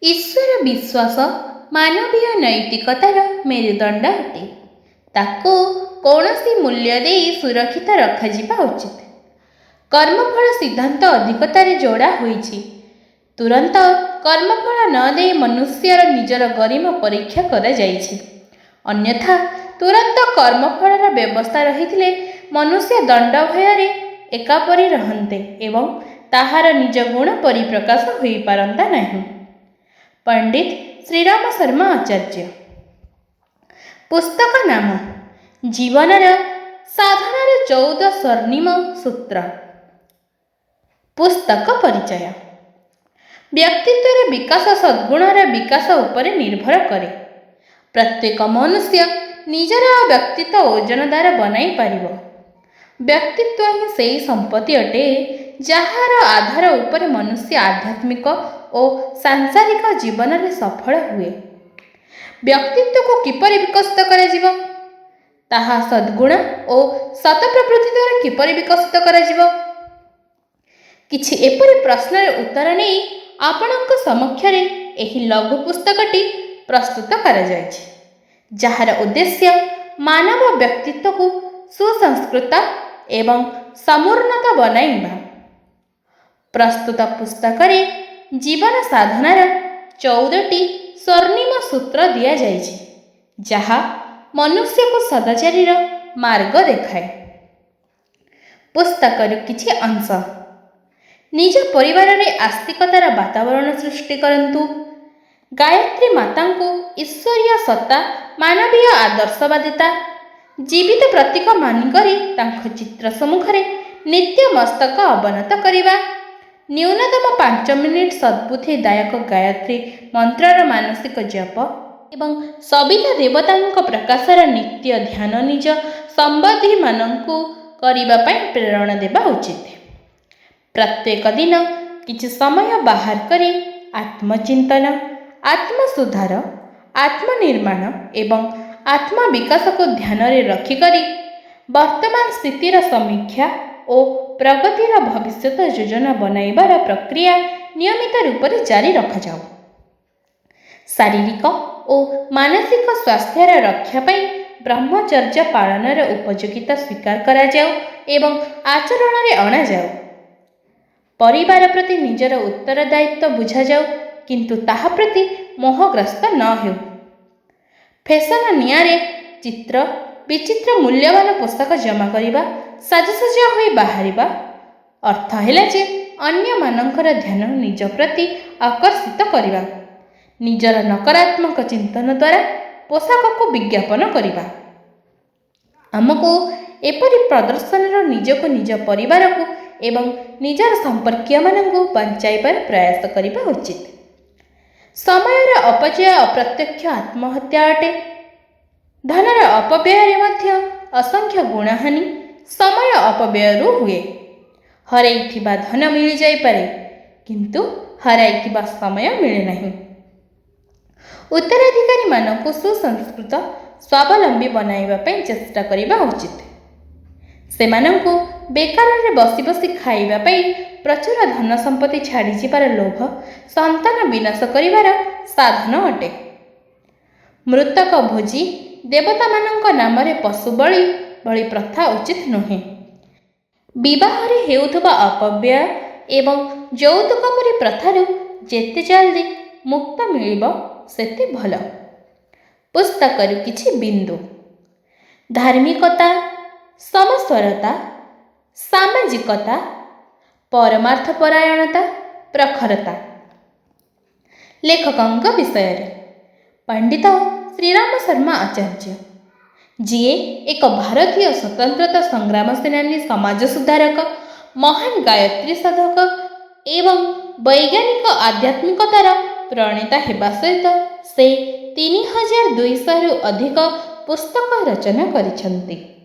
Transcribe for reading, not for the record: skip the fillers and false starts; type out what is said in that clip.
ଈଶ୍ୱର ବିଶ୍ୱାସ ମାନବୀୟ ନୈତିକତାର ମେରୁଦଣ୍ଡ ଅଟେ। ତାକୁ କୌଣସି ମୂଲ୍ୟ ଦେଇ ସୁରକ୍ଷିତ ରଖାଯିବା ଉଚିତ। କର୍ମଫଳ ସିଦ୍ଧାନ୍ତ ଅଧିକତାରେ ଯୋଡ଼ା ହୋଇଛି। ତୁରନ୍ତ କର୍ମଫଳ ନ ଦେଇ ମନୁଷ୍ୟର ନିଜର ଗରିମା ପରୀକ୍ଷା କରାଯାଇଛି। ଅନ୍ୟଥା ତୁରନ୍ତ କର୍ମଫଳର ବ୍ୟବସ୍ଥା ରହିଥିଲେ ମନୁଷ୍ୟ ଦଣ୍ଡ ଭୟରେ ଏକାପରି ରହନ୍ତେ ଏବଂ ତାହାର ନିଜ ଗୁଣ ପରିପ୍ରକାଶ ହୋଇପାରନ୍ତା ନାହିଁ। ପଣ୍ଡିତ ଶ୍ରୀରାମ ଶର୍ମା ଆଚାର୍ଯ୍ୟ। ପୁସ୍ତକ ନାମ: ଜୀବନର ସାଧନାର 14 ସ୍ୱର୍ଣ୍ଣିମ ସୂତ୍ର। ପୁସ୍ତକ ପରିଚୟ: ବ୍ୟକ୍ତିତ୍ୱର ବିକାଶ ସଦ୍ଗୁଣର ବିକାଶ ଉପରେ ନିର୍ଭର କରେ। ପ୍ରତ୍ୟେକ ମନୁଷ୍ୟ ନିଜର ବ୍ୟକ୍ତିତ୍ୱ ଓଜନଦାର ବନାଇ ପାରିବ। ବ୍ୟକ୍ତିତ୍ୱ ହିଁ ସେହି ସମ୍ପତ୍ତି ଅଟେ, ଯାହାର ଆଧାର ଉପରେ ମନୁଷ୍ୟ ଆଧ୍ୟାତ୍ମିକ ଓ ସାଂସାରିକ ଜୀବନରେ ସଫଳ ହୁଏ। ବ୍ୟକ୍ତିତ୍ୱକୁ କିପରି ବିକଶିତ କରାଯିବ? ତାହା ସଦ୍ଗୁଣ ଓ ସତପ୍ରବୃତ୍ତି ଦ୍ୱାରା କିପରି ବିକଶିତ କରାଯିବ? କିଛି ଏପରି ପ୍ରଶ୍ନର ଉତ୍ତର ନେଇ ଆପଣଙ୍କ ସମକ୍ଷରେ ଏହି ଲଘୁ ପୁସ୍ତକଟି ପ୍ରସ୍ତୁତ କରାଯାଇଛି, ଯାହାର ଉଦ୍ଦେଶ୍ୟ ମାନବ ବ୍ୟକ୍ତିତ୍ୱକୁ ସୁସଂସ୍କୃତ ଏବଂ ସମୁନ୍ନତ ବନାଇବା। ପ୍ରସ୍ତୁତ ପୁସ୍ତକରେ ଜୀବନ ସାଧନାର 14ଟି ସ୍ୱର୍ଣ୍ଣିମ ସୂତ୍ର ଦିଆଯାଇଛି, ଯାହା ମନୁଷ୍ୟକୁ ସଦାଚାରର ମାର୍ଗ ଦେଖାଏ। ପୁସ୍ତକରୁ କିଛି ଅଂଶ: ନିଜ ପରିବାରରେ ଆସ୍ତିକତାର ବାତାବରଣ ସୃଷ୍ଟି କରନ୍ତୁ। ଗାୟତ୍ରୀ ମାତାଙ୍କୁ ଈଶ୍ୱରୀୟ ସତ୍ତା, ମାନବୀୟ ଆଦର୍ଶବାଦିତା, ଜୀବିତ ପ୍ରତୀକ ମାନିକରି ତାଙ୍କ ଚିତ୍ର ସମ୍ମୁଖରେ ନିତ୍ୟ ମସ୍ତକ ଅବନତ କରିବା। ନ୍ୟୁନତମ 5 ମିନିଟ୍ ସଦ୍ବୁଦ୍ଧିଦାୟକ ଗାୟତ୍ରୀ ମନ୍ତ୍ରର ମାନସିକ ଜପ ଏବଂ ସବିତା ଦେବତାଙ୍କ ପ୍ରକାଶର ନିତ୍ୟ ଧ୍ୟାନ ନିଜ ସମ୍ବନ୍ଧୀମାନଙ୍କୁ କରିବା ପାଇଁ ପ୍ରେରଣା ଦେବା ଉଚିତ। ପ୍ରତ୍ୟେକ ଦିନ କିଛି ସମୟ ବାହାର କରି ଆତ୍ମଚିନ୍ତନ, ଆତ୍ମସୁଧାର, ଆତ୍ମନିର୍ମାଣ ଏବଂ ଆତ୍ମବିକାଶକୁ ଧ୍ୟାନରେ ରଖିକରି ବର୍ତ୍ତମାନ ସ୍ଥିତିର ସମୀକ୍ଷା ଓ ପ୍ରଗତିର ଭବିଷ୍ୟତ ଯୋଜନା ବନାଇବାର ପ୍ରକ୍ରିୟା ନିୟମିତ ରୂପରେ ଜାରି ରଖାଯାଉ। ଶାରୀରିକ ଓ ମାନସିକ ସ୍ୱାସ୍ଥ୍ୟର ରକ୍ଷା ପାଇଁ ବ୍ରହ୍ମଚର୍ଯ୍ୟ ପାଳନର ଉପଯୋଗିତା ସ୍ୱୀକାର କରାଯାଉ ଏବଂ ଆଚରଣରେ ଅଣାଯାଉ। ପରିବାର ପ୍ରତି ନିଜର ଉତ୍ତରଦାୟିତ୍ୱ ବୁଝାଯାଉ, କିନ୍ତୁ ତାହା ପ୍ରତି ମୋହଗ୍ରସ୍ତ ନ ହେଉ। ଫେସନ ନିଆଁରେ ଚିତ୍ର ବିଚିତ୍ର ମୂଲ୍ୟବାନ ପୋଷାକ ଜମା କରିବା, ସାଜସଜ୍ଜା ହୋଇ ବାହାରିବା ଅର୍ଥ ହେଲା ଯେ ଅନ୍ୟମାନଙ୍କର ଧ୍ୟାନ ନିଜ ପ୍ରତି ଆକର୍ଷିତ କରିବା, ନିଜର ନକାରାତ୍ମକ ଚିନ୍ତନ ଦ୍ୱାରା ପୋଷାକକୁ ବିଜ୍ଞାପନ କରିବା। ଆମକୁ ଏପରି ପ୍ରଦର୍ଶନରୁ ନିଜକୁ, ନିଜ ପରିବାରକୁ ଏବଂ ନିଜର ସମ୍ପର୍କୀୟମାନଙ୍କୁ ବଞ୍ଚାଇବାର ପ୍ରୟାସ କରିବା ଉଚିତ। ସମୟର ଅପଚୟ ଅପ୍ରତ୍ୟକ୍ଷ ଆତ୍ମହତ୍ୟା ଅଟେ। ଧନର ଅପବ୍ୟୟରେ ମଧ୍ୟ ଅସଂଖ୍ୟ ଗୁଣହାନି ସମୟ ଅପବ୍ୟୟରୁ ହୁଏ। ହରାଇଥିବା ଧନ ମିଳିଯାଇପାରେ, କିନ୍ତୁ ହରାଇଥିବା ସମୟ ମିଳେ ନାହିଁ। ଉତ୍ତରାଧିକାରୀମାନଙ୍କୁ ସୁସଂସ୍କୃତ, ସ୍ୱାବଲମ୍ବୀ ବନାଇବା ପାଇଁ ଚେଷ୍ଟା କରିବା ଉଚିତ। ସେମାନଙ୍କୁ ବେକାରରେ ବସି ବସି ଖାଇବା ପାଇଁ ପ୍ରଚୁର ଧନ ସମ୍ପତ୍ତି ଛାଡ଼ିଯିବାର ଲୋଭ ସନ୍ତାନ ବିନାଶ କରିବାର ସାଧନ ଅଟେ। ମୃତକ ଭୋଜି, ଦେବତାମାନଙ୍କ ନାମରେ ପଶୁବଳି ଭଳି ପ୍ରଥା ଉଚିତ ନୁହେଁ। ବିବାହରେ ହେଉଥିବା ଅପବ୍ୟୟ ଏବଂ ଯୌତୁକ ପରି ପ୍ରଥାରୁ ଯେତେ ଜଲଦି ମୁକ୍ତ ମିଳିବ ସେତେ ଭଲ। ପୁସ୍ତକରୁ କିଛି ବିନ୍ଦୁ: ଧାର୍ମିକତା, ସମସ୍ୱରତା, ସାମାଜିକତା, ପରମାର୍ଥପରାୟଣତା, ପ୍ରଖରତା। ଲେଖକଙ୍କ ବିଷୟରେ: ପଣ୍ଡିତ ଶ୍ରୀରାମ ଶର୍ମା ଆଚାର୍ଯ୍ୟ, ଯିଏ ଏକ ଭାରତୀୟ ସ୍ୱତନ୍ତ୍ରତା ସଂଗ୍ରାମ ସେନାନୀ, ସମାଜ ସୁଧାରକ, ମହାନ ଗାୟତ୍ରୀ ସାଧକ ଏବଂ ବୈଜ୍ଞାନିକ ଆଧ୍ୟାତ୍ମିକତାର ପ୍ରଣେତା ହେବା ସହିତ ସେ 3200ରୁ ଅଧିକ ପୁସ୍ତକ ରଚନା କରିଛନ୍ତି।